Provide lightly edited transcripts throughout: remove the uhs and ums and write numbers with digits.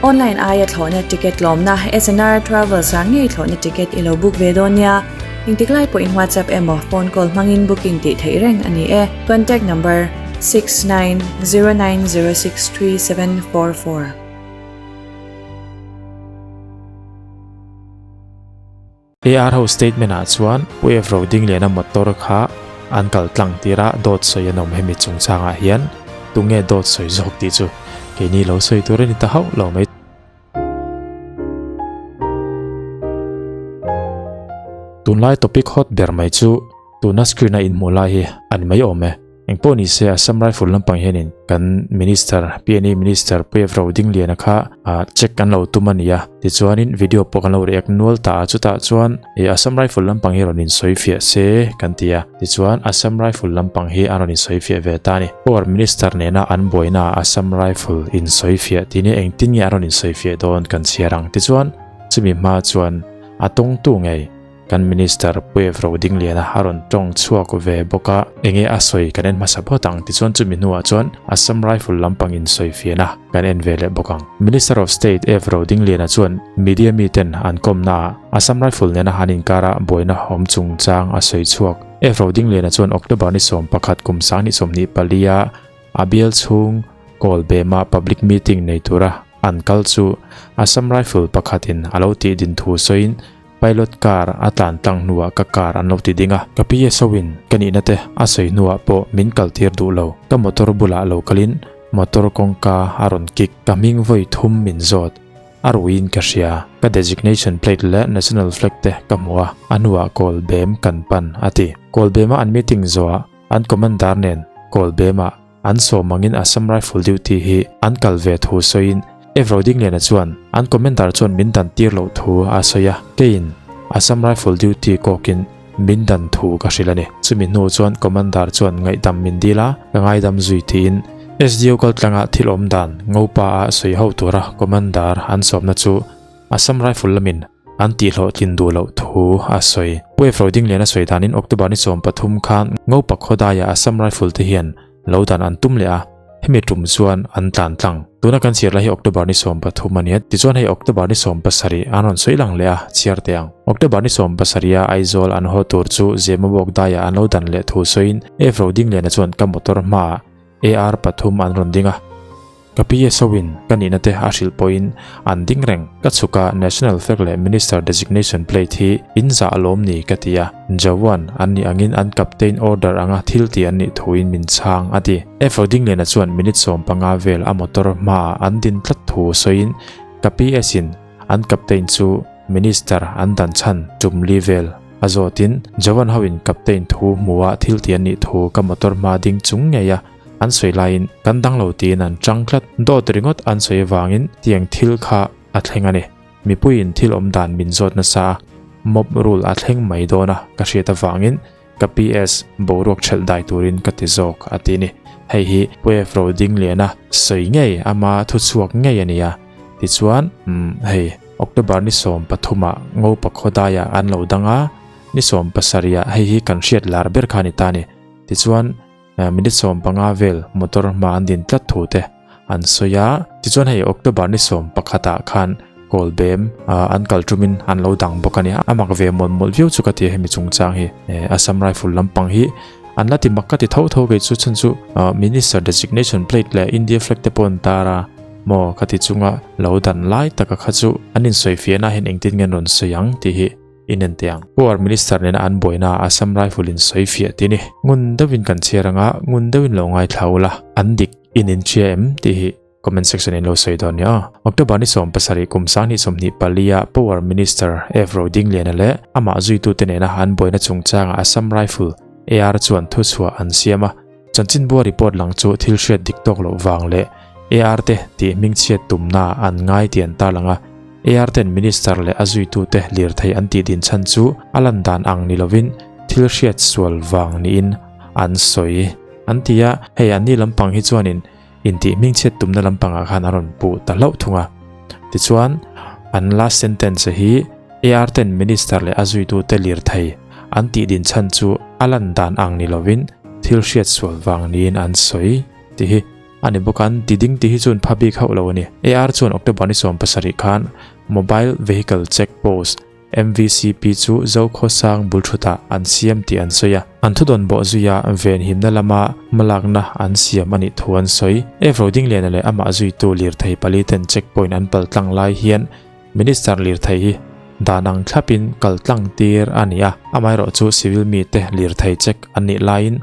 Online aia thlawhna ticket tlawmna SNR Travels ah ngei thlawhna ticket i lo book ve dawn nia. Engtik lai pawhin WhatsApp emaw phone call hmangin booking tih theih reng a ni e. Contact number, 6909063744. AR ho statement ah chuan Pu Evro Dingliana motor kha an kal tlang tir a, dawt sawi an awm hemi chungchang ah hian tunge dawt sawi zawk tih chu keini lo sawi tur a ni ta hauh lo mai. Tunlai topic hot ber mai chu tuna screen a inhmuh lai hi a ni mai awm e. Engpawh ni se Assam Rifle lampang hianin kan Minister, PNE Minister Pu Evro Dingliana kha check kan lo tum a ni a, tichuanin video pawh kan lo react nual ta a, chutah chuan Assam Rifle lampang hi rawn insawifiah se kan ti a, tichuan Assam Rifle lampang hi an rawn insawifiah ve ta a ni. Power Minister nena an buaina Assam Rifle insawifiah tih nia engtin nge an rawn insawifiah dawn kan chhiar ang, tichuan chumi hma chuan a tawngtu ngei Kan Minister Pu Evro Dingliana a rawn tawng chhuak ve bawk a, enge a sawi kan en hmasa phawt ang tichuan chumi hnuah chuan Assam Rifle lampang in sawi fiahna kan en ve leh bawk ang. Minister of State Evro Dingliana chuan media miten an kawmnaah Assam Rifle nena an inkara buaina awm chungchang a sawi chhuak. Evro Dingliana chuan October ni 11 kum 2024 a a bial chhung Kawlbema public meeting nei tura an kal chu Assam Rifle pakhatin a lo tih din thu sawiin Pilot car a tlan tlang hnuah ka car an lo ti ding a, ka PSO in ka nihna te a sawi hnuah pawh min kal tir duh lo. Ka motor bulah lo kalin motor kawngka a rawn kick, ka hming vawi thum min zawt. A ruiin ka hria, ka designation plate leh national flag te ka hmu a, a hnuah kawl bem kan pan a ti. Kawl bema an meeting zawhah an commander nen kawl bemah An sawm angin Assam Rifle duty hi an kal ve thu sawiin Evro Dingliana chuan an commander chuan min dan tir loh thu a sawi a, keiin Assam Rifle duty kawkin min dan thu ka hrilh a ni. Chumi hnu chuan commander chuan ngaihdam min dil a, ka ngaidam zui tiin SDO kaltlanga thil awm dan ngopa a sawi ho tura commander an sawmna chu Assam Rifle lamin an tihhlawhtlin duh loh thu a sawi. Pu Efro Dinglian a sawi danin October ni 13 khan Ngopa khawdaia Assam Rifle te hian lo dan an tum leh a, hemi tum chuan an tlan tlang. Tuna kan chhiar lai hi October ni 13 a nia, tichuan hei October ni 17 an rawn sawi lang leh a, chhiar teh ang. October ni 17 a Aizawl an haw tur chu Zemabawk daiah an lo dan leh thu sawiin Efro Dingliana chuan ka motor hmaah AR pathum an rawn ding a. Ka PSO in ka nihna te a hrilh pawhin an ding reng. Ka chhuk a, National Flag leh Minister Designation Plate hi in zah alawm ni ka ti a. Jawan an nih angin an Captain order anga thil ti an nih thuin min chhang a ti. F Rodingliana chuan minute 15 vel a motor hmaah an din tlat thu sawiin ka PS in an Captain chu Minister an dan chhan tum li vel a zawtin Jawan ho in Captain thu hmuha thil ti an nih thu ka motor hma ding chung ngei a an sawi laiin kan dang lo tiin an chang tlat. Dawt ringawt an sawi avangin tiang thil kha a thleng a ni. Mipuiin thil awm dan min zawt nasa a, mob rule a thleng mai dawn a ka hriat avangin ka PS boruak thelh dai turin ka ti zawk a ti ni. Hei hi Pu Efro Dingliana sawi ngei ama thuchhuak ngei a ni a. Tichuan, umm hei October ni 13 ah Ngopa khawdaiah an lo dang a, ni 17 ah hei hi kan hriat lar ber kha a ni ta a ni. Tichuan, Minute 15 vel motor hma an din tlat thu te an sawi a, tichuan hei October ni 11 ah khan kawl bem an kal tumin an lo dang bawk a ni. A mak ve mawlh mawlh viau chu ka ti a hemi chungchang hi Assam Rifle lampang hi an la ti mak ka ti tho tho kei chu chhan chu Minister designation plate leh India flag te pawh an tar a maw ka ti chunga lo dan lai taka kha chu an insawifiahna hian engtin nge an rawn sawi ang tih hi in en teh ang. Power Minister nena an buaina ah Assam Rifle in sawi fiah tih a ni. Ngun deuhin kan chhiar anga ngun deuhin lo ngaithla ula, an dik in in hria em tih hi comment section in lo sawi dawn nia aw. October ni 17 kum 2024 ah Power Minister F Rodingliana leh amah zuitute nena an buaina chungchangah Assam Rifle, AR, chuan thuchhuah an siam a. Chanchinbua report lang chu thil hriat dik tawk loh vang leh AR te tih hmingchhiat tumna an ngai tih an tarlang a. AR ten Minister leh a zuitute lirthei an tih din chhan chu a lan dan ang ni lovin thil hriat sual vang niin an sawi an ti a. Hei anni lampang hi chuanin intih hmingchhiat tumna lampangah khan a rawn puh ta hlauh thung a. Tichuan an last sentence hi AR ten Minister leh a zuitute lirthei an tih din chhan chu a lan dan ang ni lovin thil hriat sual vang niin an sawi tih hi. A ni bawk an ti ding tih hi chuan pha bik hauh lo a ni. AR chuan October ni 70 khan Mobile Vehicle Check Post, MVCP, chu Zokhawsang bulthutah an siam tih an sawi a. An thudawn bawh zuia venhimna lama hmalakna an siam a nih thu an sawi. F Rodingliana leh amah zuitu lirthei pali ten checkpoint an paltlang lai hian Minister lirthei hi dan ang thlapin kaltlang tir a ni a, amaherawhchu civil mite lirthei check an nih laiin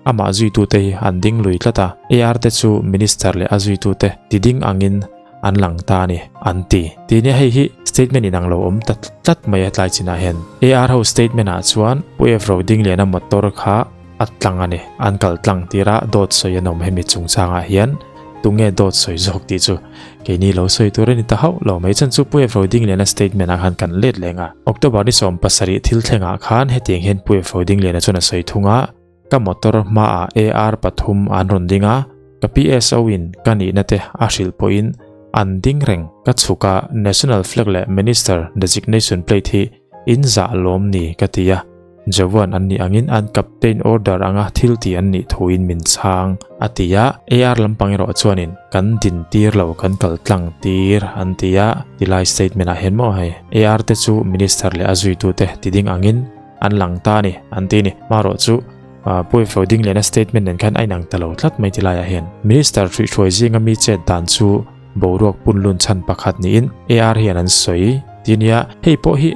Amah zuitute hi an ding lui tlat a, AR te chu Minister leh a zuitute ti ding angin an lang ta a ni, an ti. Ti nia hei hi statement inang lo awm ta tlat mai a tlai chinah hian. AR ho statement ah chuan Pu Evro Dingliana motor kha a tlang a ni, an kal tlang tir a, dawt sawi an awm hemi chungchangah hian tunge dawt sawi zawk tih chu keini lo sawi tur a ni ta hauh lo mai. Chan chu Pu Evro Dingliana statement ah khan kan let leng a. October ni 70 thil thlengah khan hetiang hian Pu Evro Dingliana chuan a sawi thung a. Ka motor hmaah AR pathum an rawn ding a, ka PSO in ka nihna te a hrilh pawhin an ding reng. Ka chhuk a, National Flag leh Minister Designation Plate hi in zah lawm ni ka ti a, Jawan an nih angin an Captain order anga thil ti an nih thuin min chhang a ti a, AR lampang erawh chuanin kan din tir lo kan kal tlang tir an ti a, tilai statement ah hian maw hei AR te chu Minister leh a zuitute ti ding angin An lang ta a ni, an ti a ni. Hmarawh chu Pu Efro Dingliana statement nen khan a inang ta lo tlat mai ti laiah hian. Minister hruihhruai zinga mi chet dan chu boruak punlun chhan pakhat niin AR hian an sawi ti nia. Hei pawh hi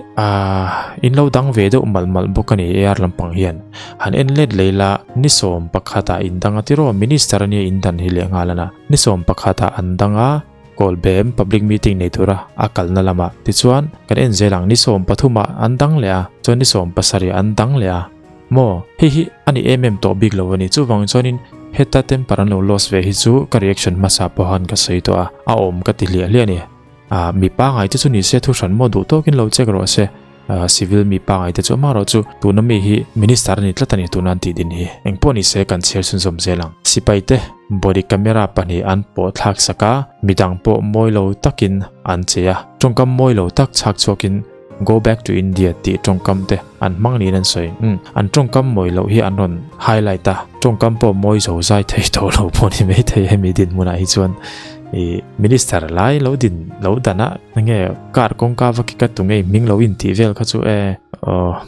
in lo dang ve deuh malh malh bawk a ni AR lampang hian. Han en let lei la, ni 11 ah in dang a tiraw Minister a nia in dan hi leh nghal a na. Ni 11 ah an dang a. Kawlbem public meeting nei tura a kalna lamah tichuan kan en zel ang ni 13 ah an dang leh a chuan ni 17 an dang leh a maw hei hi a ni em em tawh bik lo a ni chuvang chuanin heta temper an lo loss ve hi chu ka reaction hmasa pawhan ka sawi tawh a a awm ka ti hliah hliah a ni ah mi pangai te chu ni se thu hran maw duh tawkin lo check rawh se. Civil mi pangai te chu amaherawh chu tuna mi hi minister a ni tlat a ni tuna an tih din hi. Engpawh ni se kan chhiar chhunzawm zel ang. Sipai te body camera pahnih an pawh thlak sak a, midang pawh mawi lo takin an che a. Tawngkam mawi lo tak chhak chhuakin Go back to India tih tawngkam te an hmang niin an sawi. Umm an tawngkam mawi loh hi an rawn highlight a, tawngkam pawh mawi zo zai thei tawh lo pawh ni maithei hemi dinhmunah hi chuan ih minister lai lo din lo dan a. Enge car kawngka va kik a tu ngei hming lo in tih vel kha chu e aw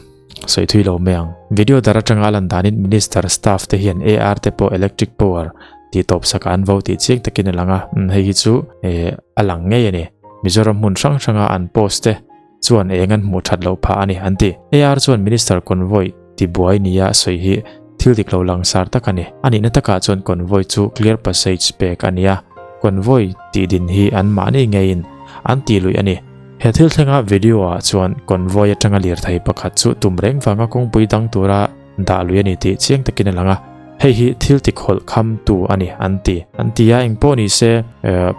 sawi thui lo mai ang. Video dar atanga a lan danin Minister staff te hian AR te pawh electric power tih tawp sak an vo tih chiang takin a lang a, hei hi chu eh a lang ngei a ni. Mizoram hmun hrang hranga an post te chuan eng an hmuh that loh phah a ni an ti. AR chuan Minister convoy tibuai nia sawi hi thil dik lo langsar tak a ni. A nihna takah chuan convoy chu clear passage pek a ni a, convoy tih din hi an mahni ngeiin an tih luih a ni. He thil thlenga video ah chuan convoy atanga lirthei pakhat chu tum reng vanga kawngpui dang tura dah lui a ni tih chiang takin a lang a, hei hi thil tikhawlh kham tu a ni an ti. An ti a, engpawh ni se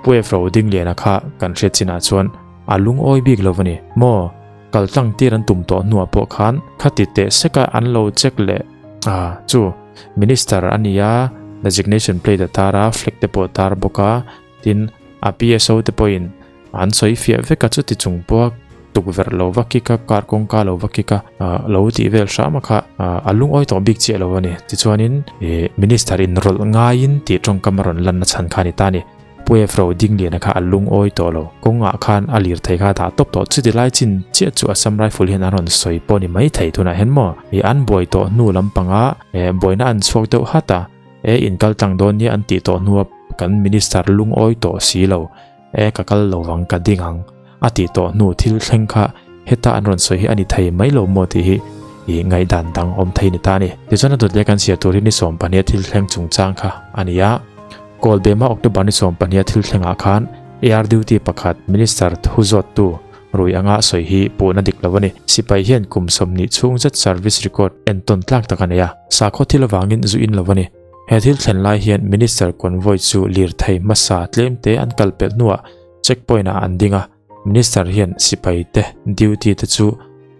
Pu Efro Dingliana kha kan hriat chinah chuan a lungawi bik lo a ni maw? Kal tlang tir an tum tawh hnuah pawh khan khati teh seka an lo check leh a chu minister a nia designation plate a tar a flag te pawh a tar bawk a tin a PSO te pawhin an sawi fiah vek a chuti chung pawha tukverh lo va kik a car kawngka lo va kik a lo tih vel hram a kha a lungawi tawh bik chiah lo a ni tichuanin ih minister inrawlh ngaiin tih tawngkam a rawn lan na chhan kha a ni ta a ni. Puefro Dingliana kha a lungawi tawh lo. Kawngah khan a lirthei kha a dah tawp tawh. Chuti lai chin chiah chu Assam Rifle hian an rawn sawi pawh ni mai thei tunah hian maw? Ih an buai tawh hnu lampanga eh buaina an chhuak deuh hat a, eh in kal tlang dawn nia an tih tawh hnua kan Minister lungawi tawh si lo. Eh ka kal lo vang ka ding ang a tih tawh hnu thil thleng kha heta an rawn sawi hi a ni thei mai lo maw tih hi ih ngaihdan dang awm thei ni ta a ni. Tichuan a dawt leh kan chhiar tur hi ni 12 thil thleng chungchang kha a ni a. Kawlbema October ni 12 thil thlengah khan AR duty pakhat Minister thu zawttu rui anga sawi hi puhna dik lo a ni. Sipai hian kum 20 chhung zet service record entawn tlak tak a nei a, sakhaw thil avangin zu in lo a ni. He thil thlen lai hian Minister convoy chu lirthei hmasa tlemte an kal pelh hnuah checkpoint ah an ding a, Minister hian sipai te duty te chu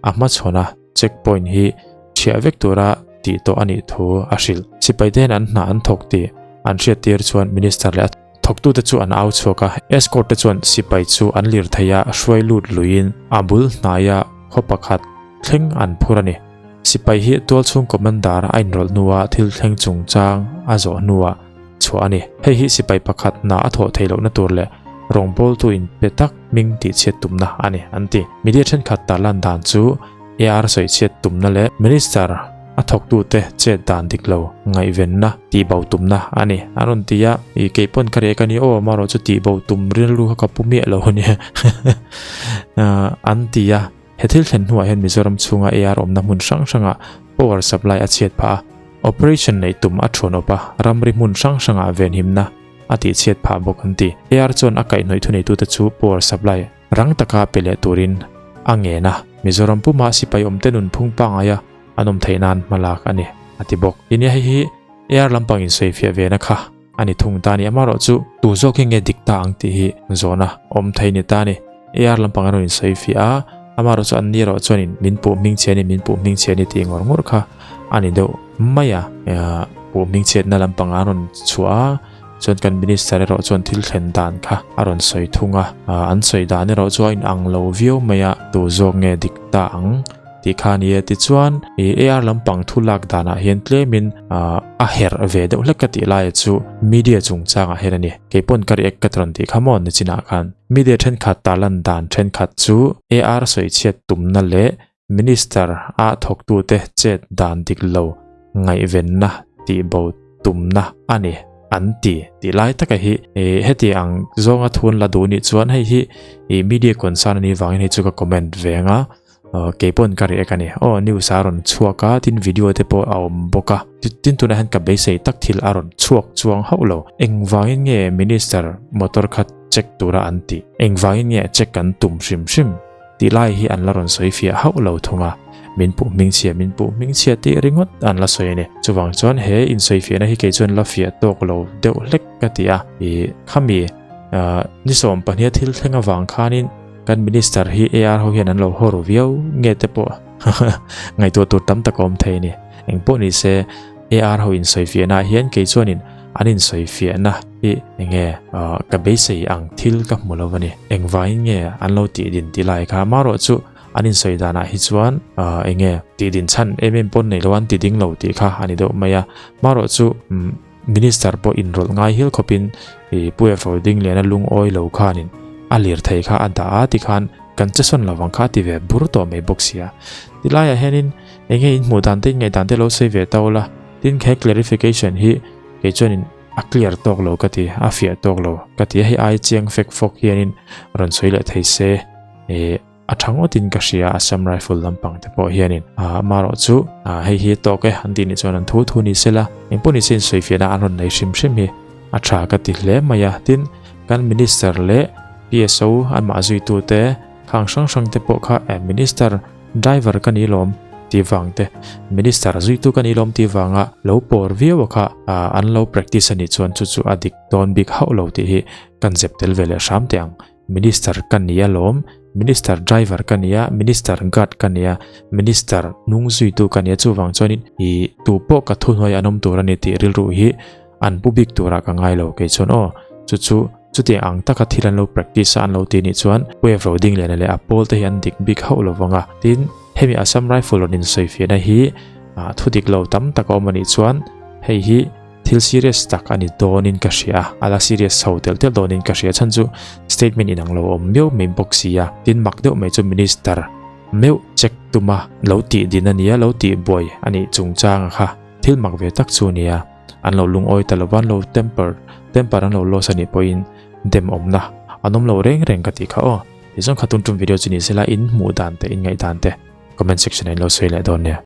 a hmachhawn a, checkpoint hi chhiah vek tura tih tawh a nih thu a hrilh. Sipai te hian an hna an thawk tih an hriattir chuan Minister leh a thawktute chu an au chhuak a, escort te chuan sipai chu an lirthei a hruai lut luiin a bul hnaia khaw pakhat thleng an phur a ni. Sipai hi tualchhung commander a inrawlh hnua thil thleng chungchang a zawh hnuah. chhuah a ni. Hei hi sipai pakhat hna a thawh theih lohna tur leh rawngbawltu inpe tak hming tihchhiat tumna a ni, an ti. Media thenkhat tarlan dan chu AR sawichhiat tumna leh Minister a thawktute chet dan dik lo ngaihvenna tihbo tumna a ni, an rawn ti a. Ih, kei pawn ka rek a ni aw, amaherawh chu tihbo tum rilru kha ka pu miah lo a nia, an ti a. He thil thlen hnuah hian Mizoram chhunga AR awmna hmun hrang hrangah power supply a chhiat phah a, operation neih tum a thuan awp a, ramri hmun hrang hrangah venhimna a tihchhiat phah bawk an ti. AR chuan a kaihhnawih thuneitute chu power supply rang taka pe leh turin a ngen a, Mizoram puma sipai awmte nunphung pangaia an awm theih nan hmalak a ni, a ti bawk. Tinia hei hi AR lampang insawifiah vena kha a ni thung ta a ni. Amaherawh chu tu zawk hi nge dik ta ang tih hi zawhna awm thei ni ta a ni. AR lampang an rawn insawifiah a, amaherawh chu an ni erawh chuanin min puh hming chhe a ni, min puh hming chhe a ni tih ngawr ngawr kha a ni deuh mai a. Puh hming chhiatna lampang an rawn chhuah a, chuan kan minister erawh chuan thil thlen dan kha a rawn sawi thung a. An sawi dan erawh chu a inang lo viau mai a, tu zawk nge dik ta ang tih kha a ni e. Tichuan, ih AR lampang thu lak danah hian tlemin a herh ve deuh hlek ka tih laia chu media chungchangah hian a ni. Kei pawn ka react ka rawn tih kha maw nichinah khan. Media thenkhat tarlan dan thenkhat chu AR sawichhiat tumna leh Minister a thawktute chet dan dik lo ngaihvenna tihbo tumna a ni an ti tih lai taka hi heti ang zawnga thun la duh nih chuan hei hi ih media concern a nih vangin hei chu ka comment ve ang a kei pawn ka react a ni aw news a rawn chhuak a tin video te pawh a awm bawk a tin tunah hian ka beisei tak thil a rawn chhuak chuang hauh lo engvangin nge minister motor kha check tura an tih engvangin nge check an tum hrim hrim Tih lai hi an la rawn sawi fiah hauh lo thung a, min puh hmingchhia min puh hmingchhia tih ringawt an la sawi a ni. Chuvang chuan he insawifiahna hi kei chuan la fiah tawk lo deuh hlek ka ti a, ih khami ni 12 thil thleng avang khanin kan minister hi AR ho hian an lo haw ru viau nge te pawh ngaihtuah tur tam tak a awm thei a ni. Engpawh ni se AR ho insawifiahna ah hian kei chuanin an insawifiahna hi enge ka beisei ang thil ka hmu lo a ni. Engvangin nge an lo tih din tih lai kha amaherawh chu an insawi danah hi chuan enge tih din chhan em em pawn nei lo an ti ding lo tih kha a ni deuh mai a. Amaherawh chu minister pawh inrawlh ngai hial khawpin Pu Efo Dingliana lungawi lo khanin a lirthei kha a dah a tikhan kan che sawn lovang kha a ti ve bur tawh mai bawk sia. Tilaiah hianin Enge in hmuh dan te in ngaihdan te lo sawi ve tau la, tin he clarification hi kei chuanin a clear tawk lo ka ti, a fiah tawk lo ka ti a, hei ai chiang fek fawk hianin rawn sawi leh thei se eh a tha ngawtin ka hria Assam Rifle lampang te pawh hianin amaherawh chu hei hi tawk e an tih nih chuan an thu thu ni sela engpawh ni se in sawi fiahna an rawn nei hrim hrim hi a tha ka ti hle mai a, tin kan minister leh PSO anmah zuitute khang hrang hrang te pawh kha minister Driver ka ni lawm tih vang te, Minister zuitu ka ni lawm tih vanga lo pawr viau a kha an lo practice a nih chuan chu chu a dik dawn bik hauh lo tih hi kan zep tel ve leh hram teh ang. Minister ka ni a lawm, Minister driver ka ni a, Minister guard ka ni a, Minister hnung zuitu ka ni a chuvang chuanin ih tu pawh ka thuhnuai an awm tur a ni tih rilru hi an pu bik turah ka ngai lo kei chuan aw chu chu chutiang ang taka thil an lo practice a an lo ti nih chuan wave ro ding lehna leh a pawl te hi an dik bik hauh lo vang a tin hemi Assam Rifle rawn insawifiahna hi ah thu dik lo tam tak a awm a nih chuan hei hi thil serious tak a ni dawnin ka hria a a la serious chho telh telh dawnin ka hria chhan chu statement inang lo awm miau mai bawk si a tin mak deuh mai chu minister meuh check tuma lo tih din a nia lo tih buai a nih chungchang a kha thil mak ve tak chu a nia. An lo lungawi ta lo va, an lo temper, temper an lo loss a nih pawhin dem awmna an awm lo reng reng ka tih kha aw. Tichuan kha tun tum video chu ni sela in hmuh dan te, in ngaih dan te comment section ah in lo sawi leh dawn nia.